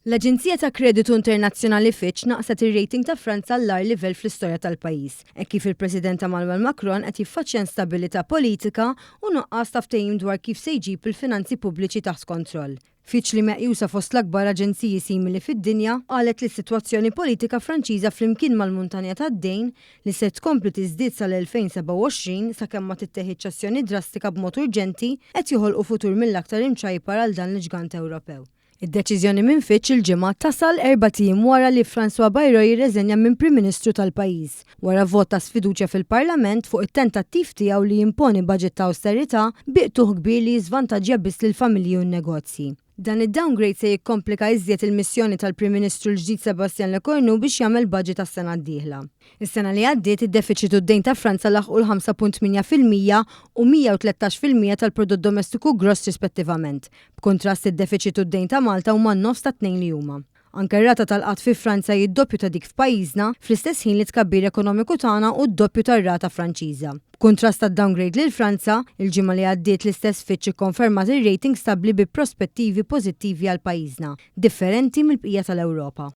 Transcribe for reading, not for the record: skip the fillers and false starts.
L-aġenzija ta' kreditu internazzjonali Fitch naqset ir-rating ta' Franza għall-agħar livell fl-istorja tal-pajjiż, hekk kif il-President Emmanuel Macron qed jiffaċċja instabilità politika u nuqqas ta' ftehim dwar kif se jġib il-finanzi pubbliċi taħt kontroll. Fitch li meqjusa fost l-akbar aġenziji simili fid-dinja, qalet li s-sitwazzjoni politika Franċiża flimkien mal-muntanja tad-dejn li se tkompli tiżdied sal-2027 sakemm ma titteħidx azzjoni drastika b'mod urġenti, qed joħolqu futur mill-aktar imċajpar għal dan l-ġgant Ewropew. Id-deċiżjoni minn Fitch il-Ġimgħa tasal erbat ijiem wara li François Bayrou jirreżenja minn Prim Ministru tal-pajjiż, wara vot ta' sfiduċja fil-Parlament fuq it-tentattiv tiegħu li jimponi baġit ta' awsterità bi qtugħ kbir li jiżvantaġġja biss lill-familji u n-negozji. Dan id-downgrade se jikkomplika iżjed il-missjoni tal-Prim Ministru l-ġdid Sébastien Lecornu biex jagħmel baġit għas-sena d-dieħla. Is-sena li għaddiet, id-defiċit u d-dejn ta' Franza laħqu l-5.8% u 113% tal-prodott domestiku gross rispettivament. B'kuntrast, id-defiċit u d-dejn ta' Malta huma n-nofs tat-tnejn li huma. Anke r-rata tal-qgħad fi Franza hi d-doppju ta' dik f'pajjiżna, fl-istess ħin li t-tkabbir ekonomiku tagħna hu d-doppju tar-rata Franċiża. B'kuntrast għad-downgrade lil Franza, il-ġimgħa li għaddiet l-istess Fitch ikkonfermat ir-rating stabbli bi prospettivi pożittivi għal pajjiżna, differenti mill-bqija tal-Ewropa.